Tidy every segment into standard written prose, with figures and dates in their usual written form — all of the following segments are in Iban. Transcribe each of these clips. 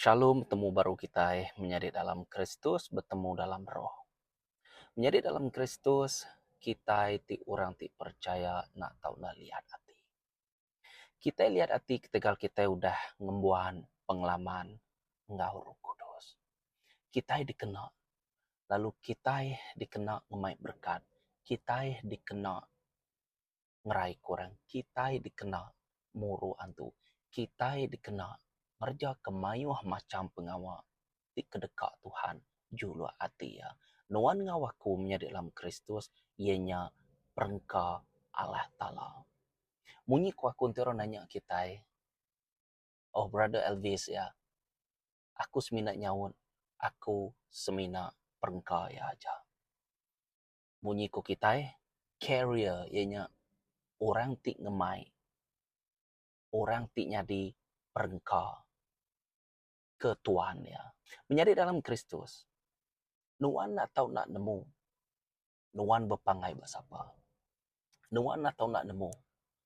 Shalom betemu baru kitai menyadi dalam Kristus betemu dalam roh. Menyadi dalam Kristus kitai ti orang ti percaya enda tau enda liat ati. Kitai liat ati ketegal kitai udah ngembuan pengalaman enggau Roh Kudus. Kitai dikena lalu kitai dikena ngemai berekat, kitai dikena ngerai ke orang, kitai dikena muru antu, kitai dikena ngereja ke mayuh macham pengawa ti kedeka Tuhan juluk ati iya. Nuan enggau aku menyadi dalam Kristus iya nya perengka Allah Taala. Munyi ku aku enti orang nanya kitai, Oh brother Elvis iya, aku semina nyaut aku semina perengka iya aja. Munyi ku kitai, carrier iya nya orang ti ngemai, orang ti nyadi perengka ke tuan iya. Menyadi dalam Kristus, nuan enda tau enda nemu nuan bepanggai ba sapa. Nuan enda tau enda nemu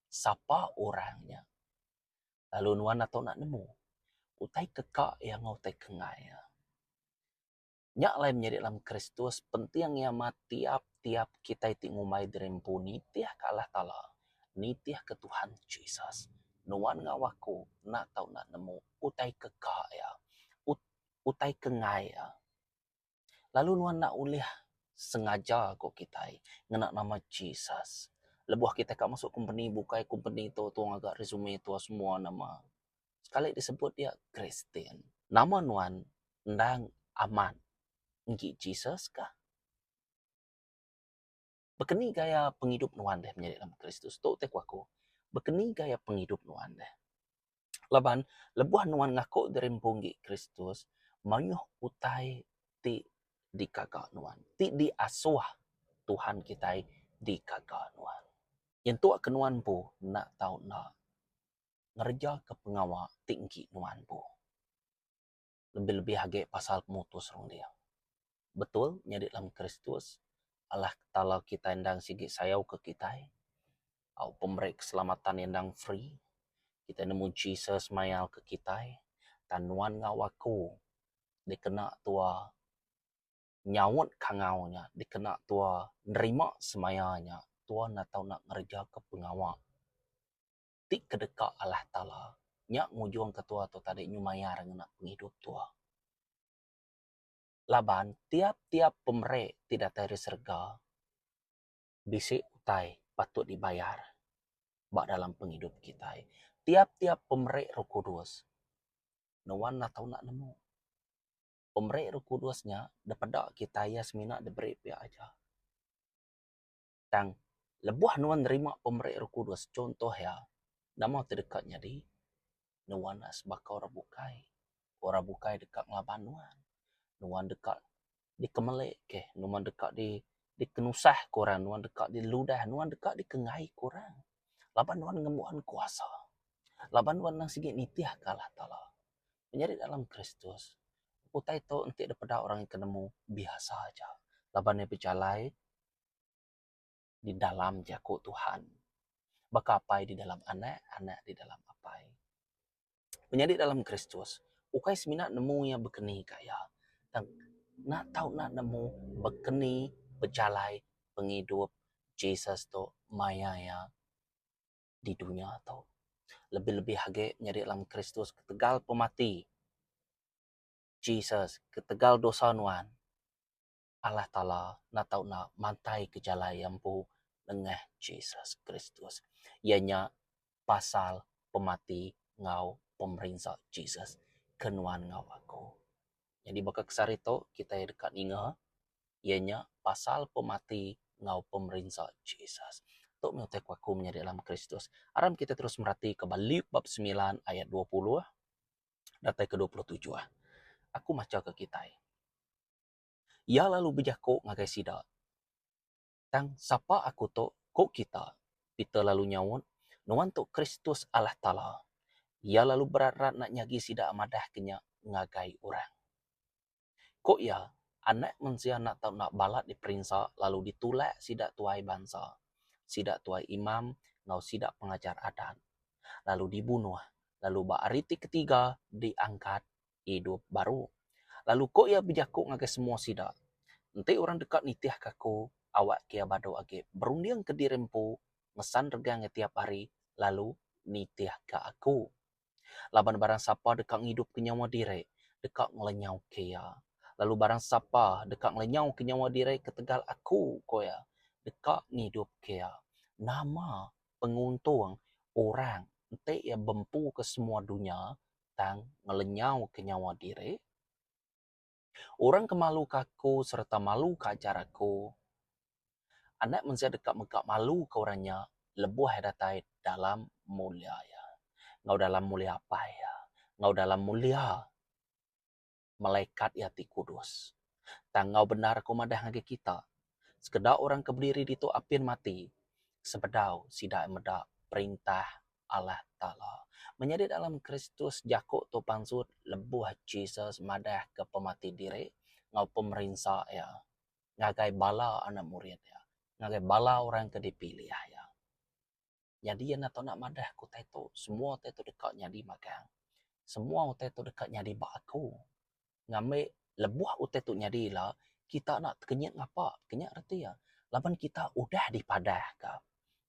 sapa orang nya. Lalu nuan enda tau enda nemu utai ke ka iya enggau utai ke enggai iya. Nya alai menyadi dalam Kristus penting iya amat tiap-tiap kitai ti ngumbai diri empu nitihka Allah Taala, nitihka Tuhan Jesus. Nuan enggau aku enda tau enda nemu utai ke ka iya, utai ke enggai iya. Lalu nuan enda ulih sengaja ku kitai ngena nama Jesus. Lebuh kitai ka masuk kompeni bukai kompeni tu tu ngaga resume tu semua nama. Sekali disebut iya Kristian. Nama nuan endang amat enggi Jesus kah? Baka ni gaya pengidup nuan deh menyadi dalam Kristus? Tu utai ku aku. Baka ni gaya pengidup nuan deh? Laban lebuh nuan ngaku diri empu enggi Kristus, mayuh utai ti digaga nuan, ti diasuh Tuhan kitai digaga nuan. Nyentuk ke nuan empu enda tau enda ngereja ke pengawa ti enggi nuan empu. Lebih-lebih agi pasal pemutus runding. Betul nyadi dalam Kristus, Allah Taala kitai endang sigi sayau ke kitai. Au pemeri keselamatan iya endang free. Kitai nemu Jesus mayar ke kitai. Tang nuan enggau aku dikena tua nyaut kangau nya, dikena tua nerima semaya nya, tua enda tau enda ngereja ke pengawa. ti kedeka Allah Taala nya ngujungka tua tu tadi nyu mayar ngena pengidup tua. Laban tiap-tiap pemeri ti datai ari serega bisi utai patut dibayar ba dalam pengidup kitai. Tiap-tiap pemeri Roh Kudus nuan enda tau enda nemu. Pemeri Roh Kudus nya dipeda kitai iya semina diberi pia aja. Tang, lebuh nuan nerima pemeri Roh Kudus, chunto iya, nama ti deka nyadi? Nuan enda sebaka orang bukai. Orang bukai deka ngelaban nuan. Nuan deka dikemelika, nuan deka di dikenusahka orang, nuan deka diludah, nuan deka dikenggaika orang. Laban nuan ngembuan kuasa. Laban nuan endang sigi nitihka Allah Taala. Menyadi dalam Kristus, utai tu enti dipeda orang ke nemu biasa aja. Laban iya bejalai di dalam jaku Tuhan. Baka apai di dalam anak, anak di dalam apai. Menyadi dalam Kristus, ukai semina nemu iya bekeni ka iya, tang enda tau enda nemu bekeni pejalai pengidup Jesus tu maya iya di dunya tu. Lebih-lebih agi menyadi dalam Kristus ketegal pemati Jesus, ketegal dosa nuan. Allah Taala enda tau enda mantai ke jalai iya empu nengah Jesus Kristus, iya nya pasal pemati enggau pemerinsa Jesus ke nuan enggau aku. Nyadi baka ke sehari tu kitai deka ninga iya nya pasal pemati enggau pemerinsa Jesus. Tu meh utai ku aku menyadi dalam Kristus. Aram kitai terus meratika ba Luke bab semilan ayat 20 datai ke 27. Aku macha ke kitai. Iya lalu bejaku ngagai sida, Tang sapa aku tu, ku kita? Peter lalu nyaut, Nuan tu Kristus Allah Taala. Iya lalu berat-rat enda nyagi sida madahka nya ngagai orang. Ku iya, Anak Mensia enda tau enda balat diperinsa lalu ditulak sida tuai bansa, sida tuai imam enggau sida pengajar adat, lalu dibunuh, lalu ba hari ti ketiga diangkat. idup baru. Lalu ku iya bejaku ngagai semua sida, Enti orang deka nitihka aku, awakka iya badu agi berundingka diri empu ngesan regang iya tiap hari lalu nitihka aku. Laban barang sapa deka ngidupka nyawa diri, deka ngelenyauka iya. Lalu barang sapa deka ngelenyauka nyawa diri ketegal aku, ku iya, deka ngidupka iya. Nama penguntung orang enti iya bempuka semua dunya tang ngelenyauka nyawa diri? Orang ke maluka aku sereta maluka ajar aku, Anak Mensia deka mega maluka orang nya lebuh iya datai dalam mulia iya, enggau dalam mulia Apai iya, enggau dalam mulia malaikat iya ti kudus. Tang enggau bendar aku madah ngagai kita, sekeda orang ke bediri ditu apin mati sebedau sida meda Perintah Allah Taala. Menyadi dalam Kristus jaku tu pansut lebuh Jesus madahka pemati diri enggau pemerinsa iya ngagai bala anak murid iya, ngagai bala orang ke dipilih iya. Nyadi iya enda tau nak madah ke utai tu, semua utai tu deka nyadi magang. Semua utai tu deka nyadi ba aku. Ngambi lebuh utai tu nyadi ila, kita enda tekenyit ngapa, ke nya reti iya. Laban kita udah dipadahka.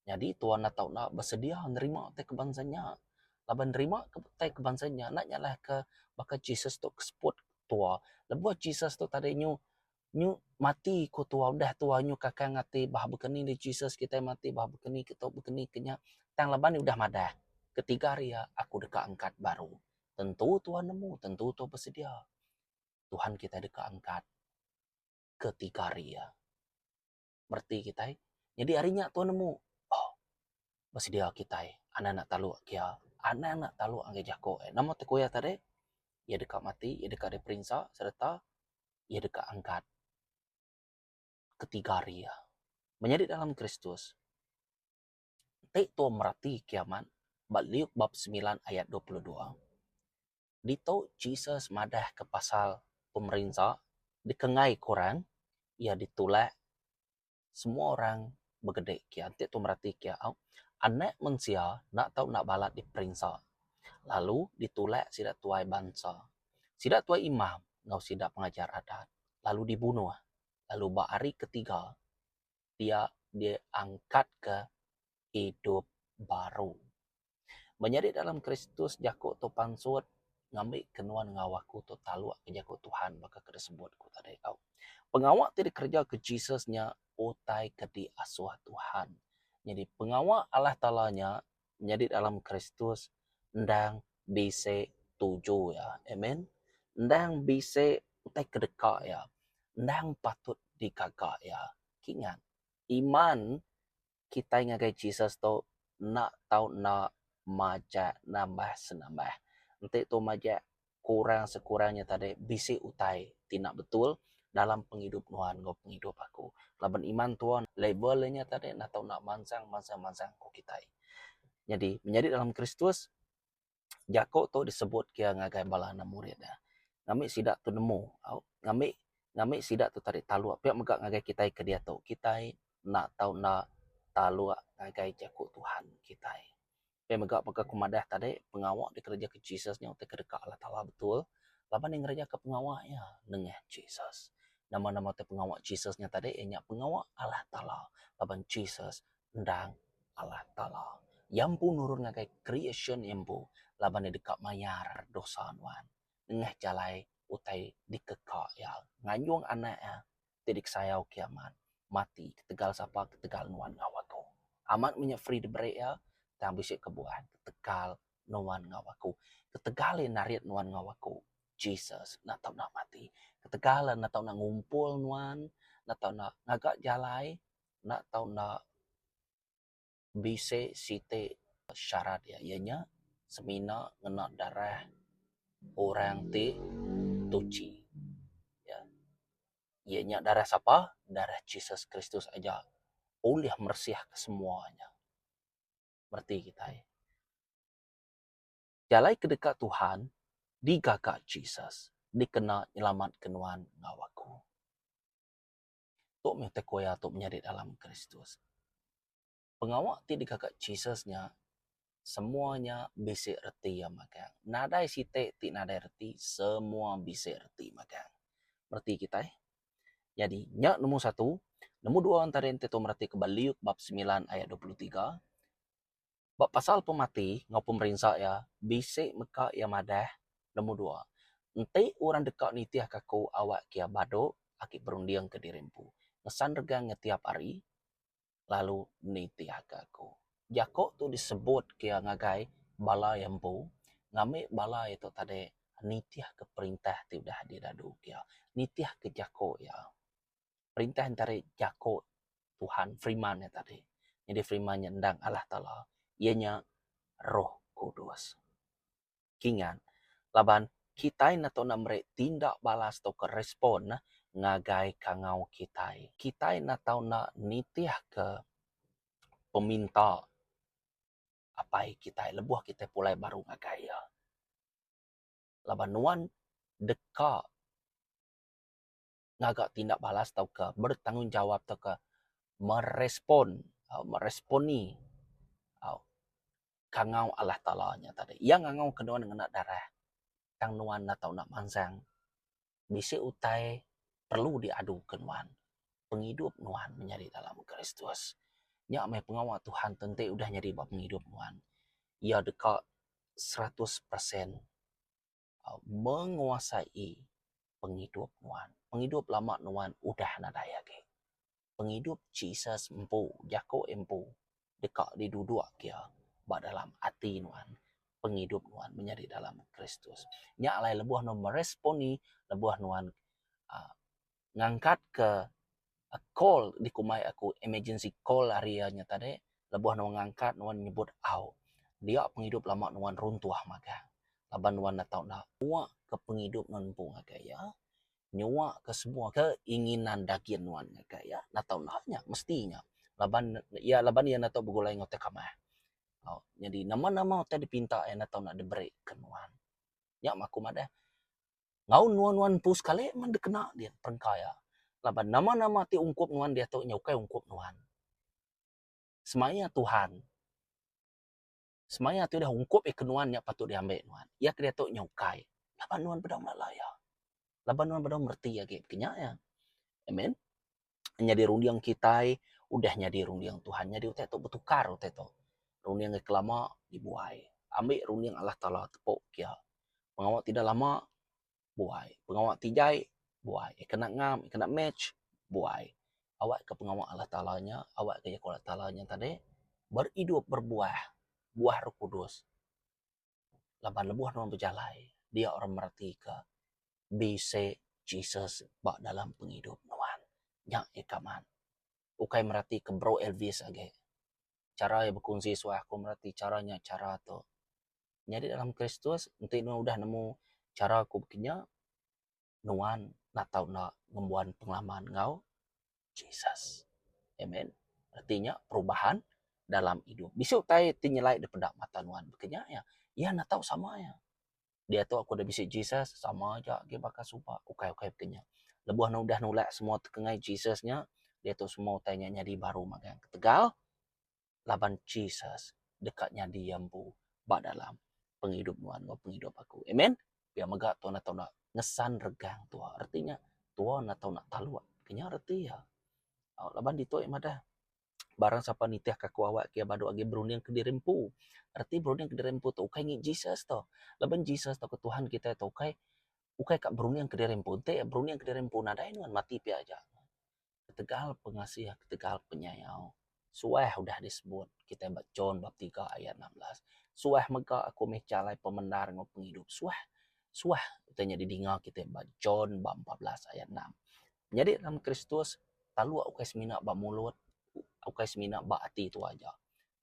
Nyadi tuan enda tau enda besedia nerima utai ke bansa nya. Laban nerima utai ke bansa nya enda nyalahka baka Jesus tu ke seput tua. Lebuh Jesus tu tadi nyu Nyu mati ku tua udah tua nyu kakang ati bah bekeni di Jesus kitai mati bah bekeni ke tu bekeni ke nya tang laban iya udah madah ketiga hari iya aku deka angkat baru tentu tua nemu tentu tua besedia Tuhan kitai deka angkat ketiga hari iya. Mereti kitai nyadi hari nya tua nemu oh besedia kitai anak anak taluk kia anak anak taluk ngagai jako nama ti ku iya tadi iya deka mati iya deka diperinsa sereta iya deka angkat ketiga hari iya. Menyadi dalam Kristus, enti tua mereti kiamat ba Luke bab semilan ayat 22, ditu Jesus madahka pasal pemerinsa dikenggaika orang, iya ditulak semua orang begedi kia. Enti tua mereti kia au, Anak Mensia enda tau enda balat diperinsa lalu ditulak sida tuai bansa, sida tuai imam enggau sida pengajar adat lalu dibunuh lalu ba hari ketiga dia diangkatka idup baru. Menyadi dalam Kristus jaku tu pansut ngambika nuan enggau aku tu taluk ke jaku Tuhan baka ke disebut ku tadi tau. Pengawa ti dikereja ke Jesus nya utai ke diasuh Tuhan. Nyadi pengawa Allah Taala nya nyadi dalam Kristus endang bisi tuju iya. Amen. Endang bisi utai ke deka iya. Endang patut digaga iya. Kingat, iman kitai ngagai Jesus tu enda tau enda majak nambah senambah. Enti tu majak kurang sekurang nya tadi bisi utai ti enda betul dalam pengidup nuan enggau pengidup aku. Laban iman tuan level nya tadi enda tau enda mansang mansang mansang ku kitai. Nyadi menyadi dalam Kristus Jaku tu disebut ke ngagai bala anak murid iya. Ngambi sida tu nemu au ngambi ngambi sida tu tadi taluk pia mega ngagai kitai ke diatu kitai enda tau enda taluk ngagai jaku Tuhan kitai. Pia mega baka ku madah tadi pengawa dikereja ke Jesus nya utai ke deka Allah Taala betul laban iya ngereja ke pengawa iya nengah Jesus. Nama nama ti pengawa Jesus nya tadi iya nya pengawa Allah Taala laban Jesus endang Allah Taala. Iya empu nurun ngagai creation iya empu laban iya deka mayar dosa nuan nengah jalai utai dikeka iya nganjung anak iya ti dikesayau kiamat mati ketegal sapa ketegal nuan enggau aku. Amat meh nya free diberi iya tang bisi kebuah ketegal nuan enggau aku. Ketegal iya narit nuan enggau aku Jesus enda tau enda mati. Ketegal iya enda tau enda ngumpul nuan enda tau enda ngaga jalai enda tau enda bisi siti syarat iya, iya nya semina ngena darah orang ti tuchi. Iya nya darah sapa? Darah Jesus Kristus aja ulih meresihka semua nya. Mereti kitai. Jalai ke deka Tuhan digaga Jesus dikena nyelamatka nuan enggau aku. Tu meh utai ku iya tu menyadi dalam Kristus. Pengawa ti digaga Jesus nya. Semua nya bisi reti iya magang. Nadai siti ti nadai reti, semua bisi reti magang. Mereti kitai? Nyadi, nya nombor satu. Nombor dua entara enti tu mereti ke ba Luke bab semilan ayat 23. Ba pasal pemati enggau pemerinsa iya, bisi mega iya madah, Nombor dua, enti orang deka nitihka aku awak ke iya badu agi berundingka diri empu, ngesan regang iya tiap hari lalu nitihka aku. Jaku tu disebut ke iya ngagai bala iya empu ngambi bala iya tu tadi nitihka perintah ti udah didaduka iya, nitihka jaku iya. Perintah entara jaku Tuhan firman nya tadi. Nyadi firman nya endang Allah Taala iya nya Roh Kudus. Kingat laban kitai enda tau enda meri tindak balas tauka respon ngagai kangau kitai. Kitai enda tau enda nitihka peminta apai kitai lebuh kitai pulai baru ngagai iya. Laban nuan deka ngaga tindak balas tauka bertanggungjawab tauka merespon meresponi kangau Allah Taala nya tadi. Iya ngangau ke nuan ngena darah tang nuan enda tau enda mansang bisi utai perlu diadu ke nuan pengidup nuan menyadi dalam Kristus. Nya meh pengawa Tuhan tu enti udah nyadi ba pengidup nuan. Iya deka 100% menguasai pengidup nuan. Pengidup lama nuan udah nadai agi. Pengidup Jesus empu, jaku iya empu deka diduduk iya ba dalam ati nuan, pengidup nuan menyadi dalam Kristus. Nya alai lebuh nuan meresponi, lebuh nuan uhh ngangkatka call dikumbai aku emergency call ari iya nya tadi lebuh nuan ngangkat nuan nyebut au dia pengidup lama nuan runtuh magang laban nuan enda tau enda nyua ke pengidup nuan empu ngagai iya nyua ke semua keinginan daging nuan ngagai iya enda tau enda nya mesti nya laban iya laban iya enda tau begulai enggau tai kamah au nyadi nama nama utai dipinta iya enda tau enda diberi ke nuan nya mah aku madah. Enggau nuan nuan empu sekali meh dikena dian perengka iya. Laban nama nama ti ungkup nuan diatu nya ukai ungkup nuan. Semaya Tuhan, semaya ti udah ungkup iya ke nuan nya patut diambi nuan. Iya ke diatu nya ukai laban nuan bedau ngelala iya. Laban nuan bedau mereti agi ke nya iya. Amen. Nyadi runding kitai udah nyadi runding Tuhan. Nyadi utai tu betukar utai tu. Runding ke lama dibuai. Ambi runding Allah Taala tepu ke iya. Pengawa ti enda lama buai. Pengawa ti jai buai. Ika enda ngam, ika enda match buai. Awak ke pengawa Allah Taala nya, awak ke jaku Allah Taala nya tadi beridup berbuah, buah Roh Kudus. Laban lebuh nuan bejalai dia orang meretika bisi Jesus ba dalam pengidup nuan. Nya ika man. Ukai meretika bro Elvis agi. Chara iya bekunsi suah aku mereti chara nya chara tu. Nyadi dalam Kristus enti nuan udah nemu chara ku bekinya nuan enda tau enda ngembuan pengalaman enggau Jesus. Amen. Reti nya perubahan dalam idup. Bisi utai ti nyelai dipeda mata nuan baka nya iya. Iya enda tau sama iya. Diatu aku udah bisi Jesus sama aja agi baka suba. Ukai ukai baka nya. Lebuh nuan udah nulak semua tekengai Jesus nya diatu semua utai nya nyadi baru magang. Ketegal laban Jesus deka nyadi iya empu ba dalam pengidup nuan enggau pengidup aku. Amen. Pia mega tuan enda tau enda ngesan regang tua. Reti nya tua enda tau enda taluk. Ke nya reti iya. Laban ditu iya madah barang sapa nitih ka aku awak ke iya badu agi berunding kediri empu. Reti berunding kediri empu tu ukai ngi Jesus tu. Laban Jesus tauka Tuhan kitai tu ukai ukai ka berunding kediri empu. Enti iya berunding kediri empu nadai nuan mati pia aja. Ketegal pengasih, ketegal penyayau. Suah udah disebut kitai ba John bab tiga ayat 16. Suah mega aku mih jalai pemendar enggau pengidup. Suah suah utai nya didinga kitai ba John bab 14 ayat 6. Nyadi dalam Kristus taluk ukai semina ba mulut, ukai semina ba ati tua aja.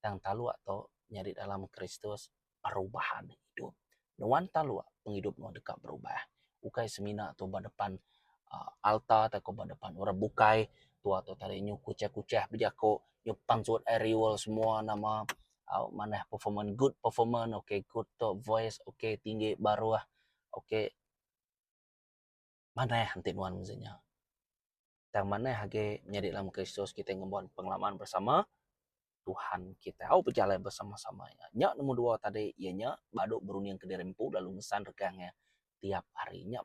Tang taluk tu nyadi dalam Kristus perubahan idup. Nuan taluk pengidup nuan deka berubah. Ukai semina tu ba depan uhh altar tauka ba depan orang bukai tua tu tadi nyu kuchah-kuchah bejaku nyu pansut ai riul semua nama au manah performance good performance okay good tu voice okay tinggi baruh okay. Manah enti nuan mesti nya. Tang manah agi nyadi dalam Kristus kitai ngembuan pengalaman bersama. Tuhan kitai. Au bejalai besama-sama iya. Nya nombor dua tadi iya nya badu berunding kediri empu lalu ngesan regang iya tiap hari. Nya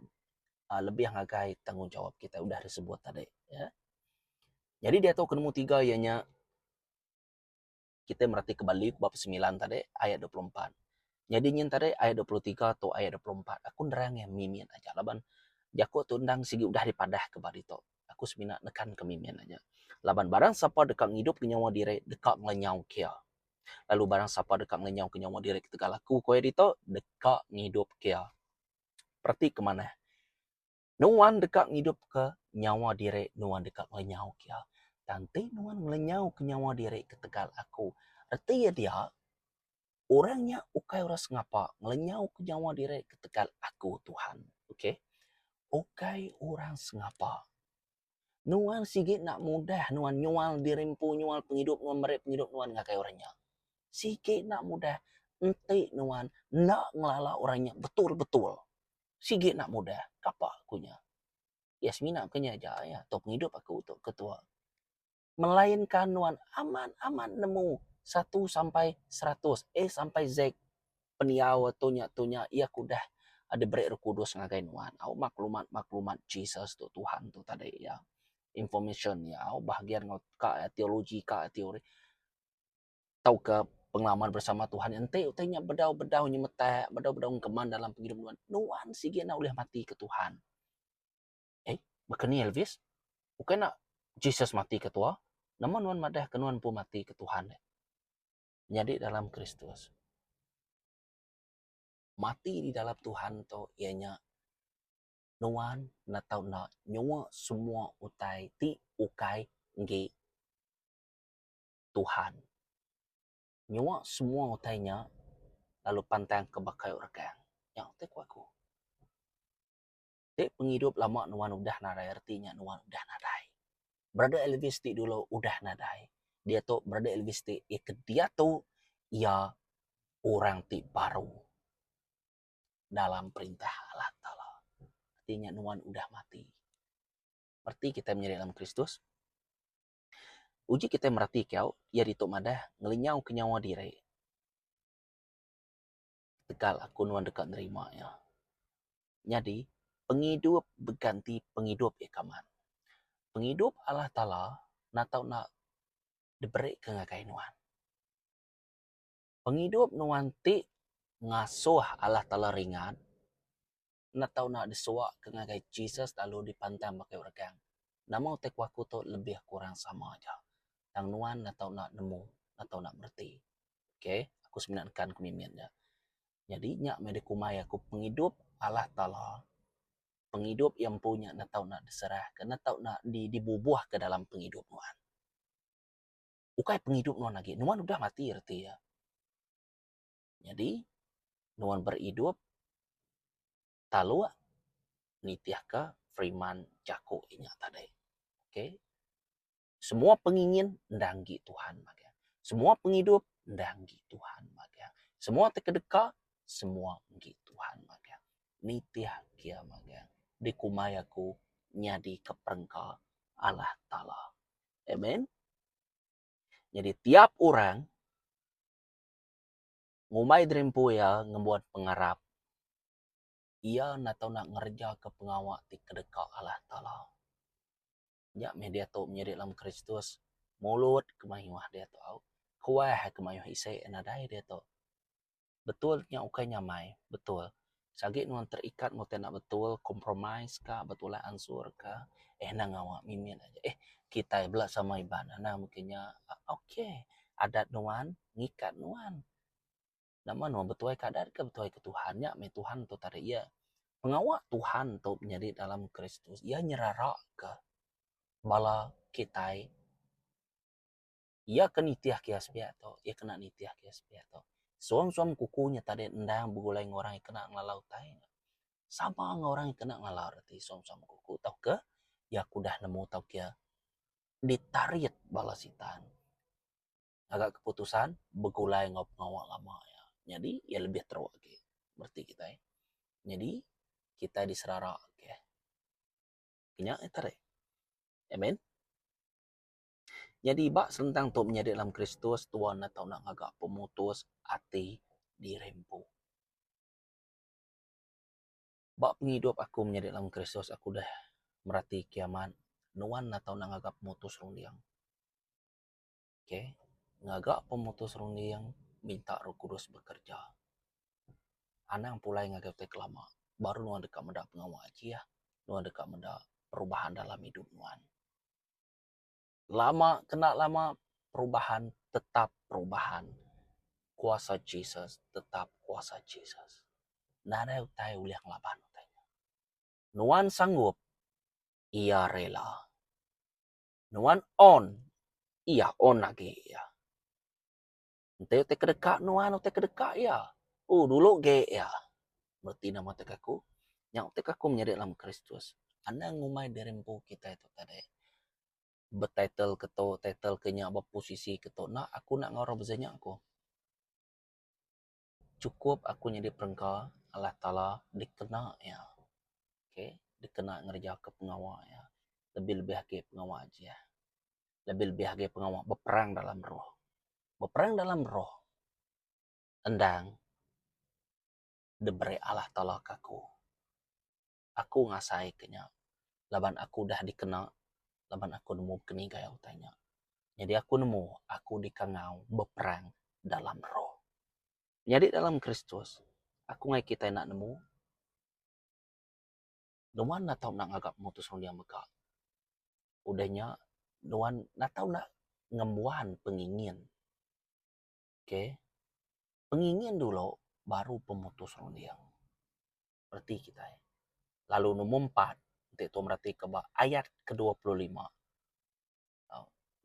aaa lebih ngagai tanggungjawab kitai udah disebut tadi ya. Nyadi diatu ke nombor tiga iya nya kitai meratika ba Luke bab semilan tadi ayat 24. Nyadi nyin tadi ayat 23 tu ayat 24 aku nerang iya mimit aja laban jaku tu endang sigi udah dipadahka ba ditu. Aku semina nekan ke mimin aja. Laban barang sapa deka ngidupka nyawa diri deka ngelenyauka iya. Lalu barang sapa deka ngelenyauka nyawa diri ketegal aku ku iya ditu, deka ngidupka iya. Peratika manah. Nuan deka ngidupka nyawa diri, nuan deka ngelenyauka iya. Tang enti nuan ngelenyauka nyawa diri ketegal aku, reti iya dia, orang nya ukai orang sengapa ngelenyauka nyawa diri ketegal aku Tuhan. Okey. Ukai orang sengapa. Nuan sigi enda mudah nuan nyual diri empu nyual pengidup nuan meri pengidup nuan ngagai orang nya. Sigi enda mudah enti nuan enda ngelala orang nya betul-betul. Sigi enda mudah. Kapa ku nya. Iya semina ke nya aja iya tu pengidup aku tu ketua. Melainka nuan amat-amat nemu satu sampai seratus, A sampai Z pendiau tu nya tu nya iya ke udah diberi Roh Kudus ngagai nuan. Au maklumat-maklumat Jesus tu Tuhan tu tadi iya. Information iya au bahagian enggau ka teologi ka teori tauka pengalaman bersama Tuhan enti utai nya bedau-bedau nyemetak bedau-bedau engkeman dalam pengidup nuan, nuan sigi enda ulih mati ke Tuhan. Eh, baka ni Elvis? Ukai enda Jesus mati ke tua? Nama nuan madah ke nuan empu mati ke Tuhan deh? Nyadi dalam Kristus. Mati di dalam Tuhan tu iya nya nuan enda tau enda nyua semua utai ti ukai enggi Tuhan. Nyua semua utai nya lalu pantang ke baka regang. Nya utai ku aku. Ti pengidup lama nuan udah nadai reti nya nuan udah nadai. Brother Elvis ti dulu udah nadai. Diatu Brother Elvis ti iya ke diatu iya orang ti baru dalam perintah Allah Taala. Reti nya nuan udah mati. Reti kitai menyadi dalam Kristus. Uji kitai mereti kiau iya ditu madah ngelenyau ke nyawa diri. Tegal aku nuan deka nerima iya. Nyadi, pengidup beganti pengidup iya kaman. Pengidup Allah Taala enda tau enda diberika ngagai nuan. Pengidup nuan ti ngasuh Allah Taala ringat enda tau enda disuaka ngagai Jesus lalu dipantang ba kayu regang. Nama utai ku aku tu lebih kurang sama aja. Tang nuan enda tau enda nemu, enda tau enda mereti. Okay, aku semina nekan ku mimit nya. Nyadi nya meh dikumbai aku pengidup Allah Taala. Pengidup iya empu nya enda tau enda diserahka, enda tau enda dibubuhka dalam pengidup nuan. Ukai pengidup nuan agi, nuan udah mati reti iya. Nyadi nuan beridup taluk nitihka firman jaku inya tadi. Okay. Semua pengingin enda enggi Tuhan magang. Semua pengidup enda enggi Tuhan magang. Semua ti kedeka semua enggi Tuhan magang. Nitih kia magang. Dikumbai aku nyadika perengka Allah Taala. Amen. Nyadi tiap orang ngumbai diri empu iya ngembuan pengarap. Iya enda tau enda ngerejaka pengawa ti kedeka Allah Taala. Nya meh diatu menyadi dalam Kristus mulut ke mayuh diatu au. Kuah ke mayuh isi nadai diatu. Betul nya ukai nyamai, betul. Sagi nuan terikat enggau ti enda betul, compromise ka, betulak ansur ka, eh enda ngawa mimit aja. Eh kitai bela sama Iban anang mungkin nya okay adat nuan ngikat nuan. Nama nuan betuai ke adat ke betuai ke Tuhan nya meh Tuhan tu tadi iya. Pengawa Tuhan tu menyadi dalam Kristus iya nyeraraka bala kitai iya ke nitih ke iya sepiak tu iya kena nitih ke iya sepiak tu. Suam-suam kuku nya tadi endang begulai enggau orang kena ngelalau utai nya. Sama enggau orang kena ngelalau reti suam-suam kuku tauka iya ke udah nemu tauka iya ditarit bala sitan. Ngaga keputusan begulai enggau pengawa lama iya. Nyadi iya lebih teruk agi bereti kitai. Nyadi kitai diserara ke. Nya iya tarik. Amen. Nyadi ba senentang tu menyadi dalam Kristus tuan enda tau enda ngaga pemutus ati diri empu. Ba pengidup aku menyadi dalam Kristus aku deh merati kiamat nuan enda tau enda ngaga pemutus runding. Okay ngaga pemutus runding minta roh kudus bekerja. Anang pulai ngagai utai ke lama baru nuan deka meda pengawa ajih nuan deka meda perubahan dalam idup nuan. Lama kena lama perubahan tetap perubahan. Kuasa Jesus tetap kuasa Jesus. Nadai utai ulih ngelaban utai nya. Nuan sanggup, iya rela. Nuan on, iya on agi iya. Enti utai ke deka nuan utai ke deka iya. Oh dulu ge iya. Bereti nama utai ke aku. Nya utai ke aku menyadi dalam Kristus. Anang ngumbai diri empu kitai tu tadi betitle ke tu title ke nya beposisi ke tu enda aku enda enggau orang beza nya ku. Chukup aku nyadi perengka Allah Taala dikena iya. Okay dikena ngereja ke pengawa iya lebih-lebih agi pengawa ajih. Lebih-lebih agi pengawa beperang dalam roh. Beperang dalam roh endang diberi Allah Taala ke aku. Aku ngasai ke nya laban aku udah dikena laban aku nemu keni gaya utai nya. Nyadi aku nemu aku dikangau beperang dalam roh. Nyadi dalam Kristus aku ngagai kitai enda nemu nuan enda tau enda ngaga pemutus runding mega. Udah nya nuan enda tau enda ngembuan pengingin. Okay. Pengingin dulu baru pemutus runding. Reti kitai. Lalu nombor empat enti tu meratika ba ayat ke 25.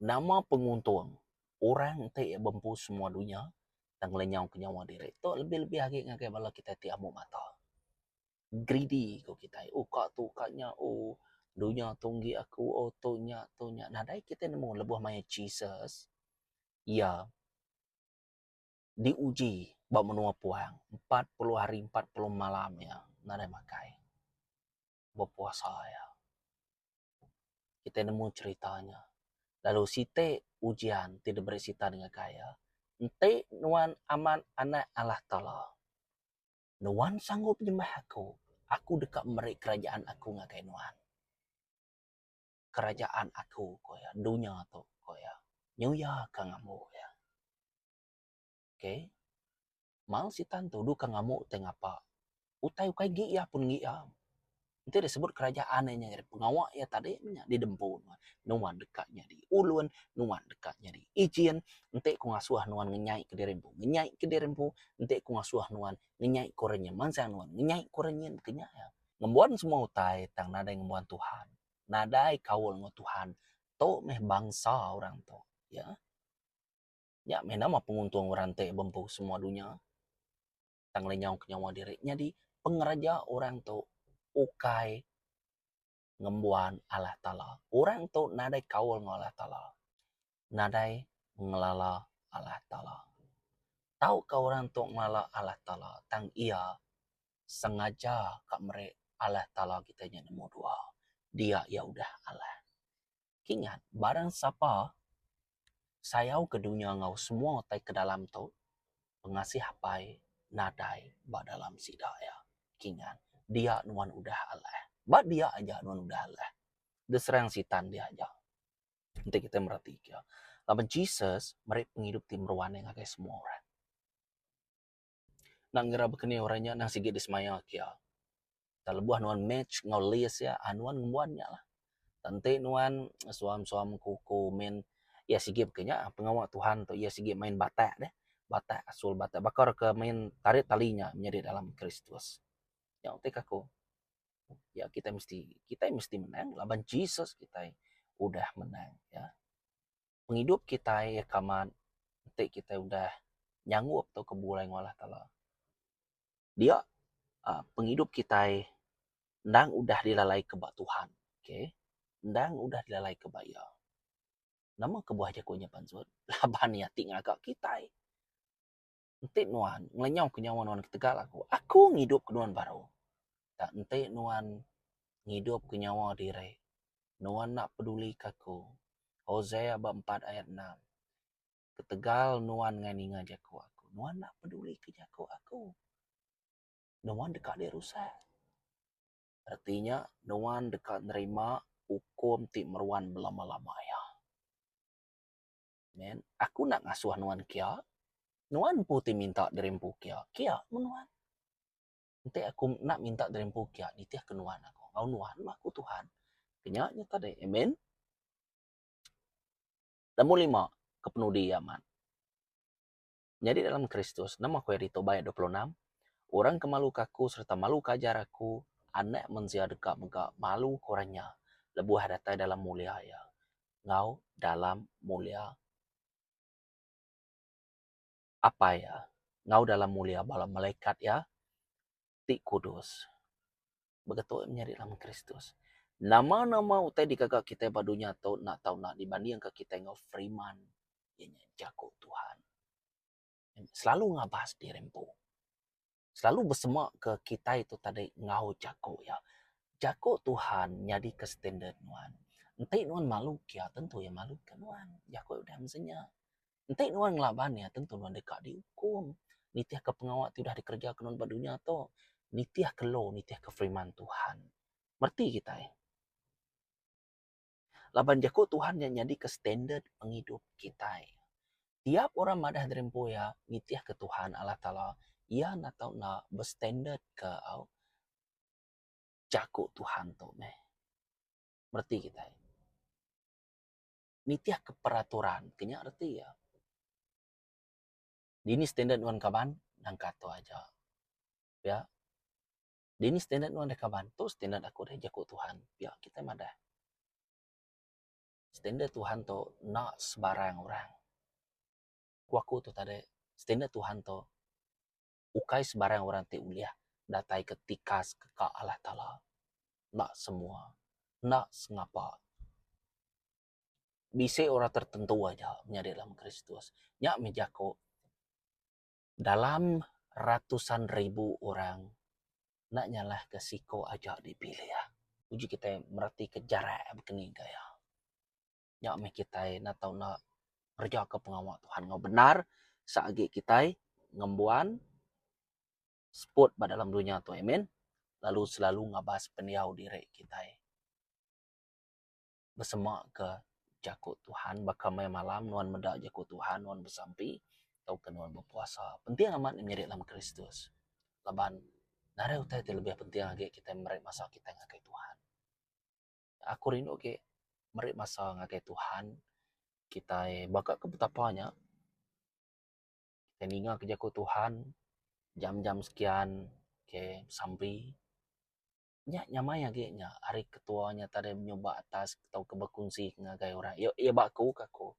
Nama penguntung orang enti iya bempu semua dunya tang ngelenyau ke nyawa diri. Tu lebih-lebih agi ngagai bala kitai ti amuk mata. Greedy ku kitai. Oh ka tu ka nya oh dunya tu enggi aku oh tu nya tu nya. Nadai kitai nemu lebuh maya Jesus iya diuji ba menua puang 40 hari 40 malam iya nadai makai. Bepuasa iya. Kitai nemu cherita nya. Lalu siti ujian ti diberi Sitan ngagai iya, Enti nuan amat Anak Allah Taala, nuan sanggup nyembah aku, aku deka meri kerajaan aku ngagai nuan. Kerajaan aku, ku iya, dunya tu, ku iya. Nyuya ka ngambu iya. Okay. Mal sitan tu udu ka ngamuk utai ngapa. Utai ukai gi iya pun gi iya. Enti disebut kerajaan iya nya pengawa iya tadi meh nya didempu nuan. Nuan deka nyadi ulun, nuan deka nyadi ijin. Enti ku ngasuh nuan ngenyai ke diri empu, ngenyai ke diri empu. Enti ku ngasuh nuan ngenyai ke orang nyin, mansang nuan ngenyai ke orang nyin ke nya iya. Ngembuan semua utai tang nadai ngembuan Tuhan. Nadai kaul enggau Tuhan. Tu meh bangsa orang tu. Ya. Nya meh nama penguntung orang ti bempu semua dunya tang lenyau ke nyawa diri. Nyadi pengeraja orang tu ukai ngembuan Allah Taala. Orang tu nadai kaul enggau Allah Taala. Nadai ngelala Allah Taala. Tauka orang tu ngelala Allah Taala tang iya sengaja ka meri Allah Taala kitai nya nemu dua. Dia iya udah alah. Kingat, barang sapa sayau ke dunya enggau semua utai ke dalam tu, pengasih Apai nadai ba dalam sida iya. Kingat, dia nuan udah alah. Ba dia aja nuan udah alah. Diserang sitan dia aja. Enti kitai meratika. Laban Jesus meri pengidup ti meruan ngagai semua orang. Enda ngira baka ni orang nya nang sigi disemaya ke iya. Tang lebuh nuan match enggau list iya ah nuan ngembuan nya lah. Tang enti nuan suam-suam kuku min iya sigi baka nya pengawa Tuhan tu iya sigi main batak deh. Batak asul batak baka orang ke main tarit tali nya menyadi dalam Kristus. Nya utai ke aku. Ya kitai mesti kitai mesti menang laban Jesus kitai udah menang ya. Pengidup kitai iya ke amat enti kitai udah nyanggup tauka begulai enggau Allah Taala. Dia aaa pengidup kitai endang udah dilalaika ba Tuhan. Okay. Endang udah dilalaika ba Iya. Nama kebuah jaku nya pansut? Laban Iya ti ngaga kitai. Enti nuan ngelenyauka nyawa nuan ketegal aku, aku ngidupka nuan baru. Tang enti nuan ngidupka nyawa diri, nuan enda pedulika aku. Hosea ba empat ayat enam. Ketegal nuan ngai ninga jaku aku, nuan enda peduli ke jaku aku. Nuan deka dirusak. Reti nya nuan deka nerima ukum ti meruan belama-lama iya. Amen. Aku enda ngasuh nuan kia. Nuan empu ti minta diri empu kia. Kia meh nuan. Enti aku enda minta diri empu kia nitih ke nuan aku. Enggau nuan meh aku Tuhan. Nya nya tadi. Amen. Nombor lima kepenudi iya amat. Nyadi dalam Kristus, nama ku iya ditu ba ayat 26, Orang ke malu ke aku sereta malu ke ajar aku, Anak Mensia deka mega malu ke orang nya lebuh datai dalam mulia iya enggau dalam mulia Apai iya enggau dalam mulia bala malaikat iya ti kudus. Begetu menyadi dalam Kristus. Nama-nama utai digaga kitai ba dunya tu enda tau enda dibandingka kitai enggau firman iya nya jaku Tuhan. Selalu ngabas diri empu. Selalu besema ke kitai tu tadi enggau jaku iya. Jaku Tuhan nyadika standard nuan. Enti nuan malu ke iya tentu iya malu ke nuan. Jaku iya udah mesti nya. Enti nuan ngelaban iya tentu nuan deka diukum nitihka pengawa ti udah dikerejaka nuan ba dunya tu nitihka law nitihka firman Tuhan. Mereti kitai. Laban jaku Tuhan nya nyadika standard pengidup kitai. Tiap orang madah diri empu iya nitihka Tuhan Allah Taala iya enda tau enda bestandardka au jaku Tuhan tu meh. Mereti kitai. Nitihka peraturan ke nya reti iya. Dini standard nuan kaban nangka tu aja. Pia. Dini standard nuan deh kaban tu standard aku deh jaku Tuhan pia kitai madah. Standard Tuhan tu enda sebarang orang. Ku aku tu tadi standard Tuhan tu ukai sebarang orang ti ulih datai ke tikas ke ka Allah Taala. Enda semua, enda sengapa. Bisi orang tertentu aja menyadi dalam Kristus. Nya mih jaku dalam ratusan ribu orang enda nyalahka siko aja dipilih. Uji kitai meretika jarak bekeni gaya. Nya mih kitai enda tau enda ngerejaka pengawa Tuhan enggau bendar seagi kitai ngembuan seput ba dalam dunya tu. Amen. Lalu selalu ngabas pendiau diri kitai. Besema ke jaku Tuhan baka maya malam nuan meda jaku Tuhan nuan besampi tauka nuan bepuasa. Penting amat menyadi dalam Kristus laban nadai utai ti lebih penting agi kitai meri masa kitai ngagai Tuhan. Aku rindu agi meri masa ngagai Tuhan kitai baka ke betapa nya kitai ninga ke jaku Tuhan jam-jam sekian okay besampi. Nya nyamai agi nya ari ketua nya tadi nyuba atas tauka bekunsi ngagai orang. Iya iya ba aku ka aku.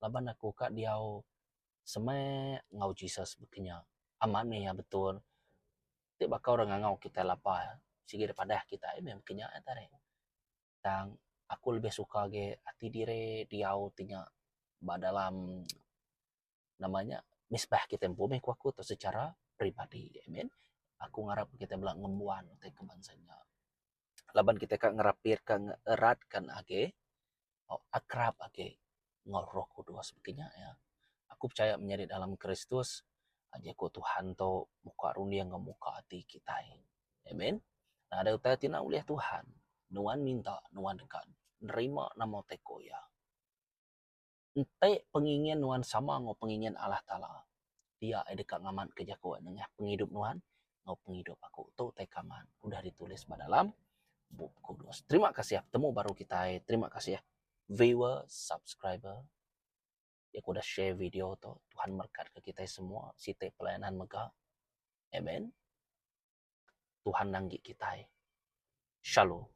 Laban aku ka diau semak enggau Jesus baka nya. Amat meh iya betul. Ti baka orang ngangau kitai lapa sigi da padah kitai meh baka nya tadi. Tang aku lebih suka agi ati diri diau ti nya ba dalam nama nya misbah kitai empu meh ku aku tu secara peribadi amen. Aku ngarap kitai bela ngembuan utai ke bansa nya. Laban kitai ka ngerapit ka ngeratkan agi akrab agi enggau roh kudus baka nya iya. Aku pechaya menyadi dalam Kristus jaku Tuhan tu muka runding enggau muka ati kitai. Amen. Nadai utai ti enda ulih Tuhan. Nuan minta nuan deka nerima nama utai ku iya. Enti pengingin nuan sama enggau pengingin Allah Taala, dia iya deka ngamatka jaku nengah pengidup nuan enggau pengidup aku. Tu utai ke amat udah ditulis ba dalam Bup Kudus. Terima kasih betemu baru kitai. Terima kasih viewer, subscriber. Iya ke udah share video tu. Tuhan merekatka kitai semua. Siti pelayanan mega. Amen. Tuhan nanggi kitai. Shalom.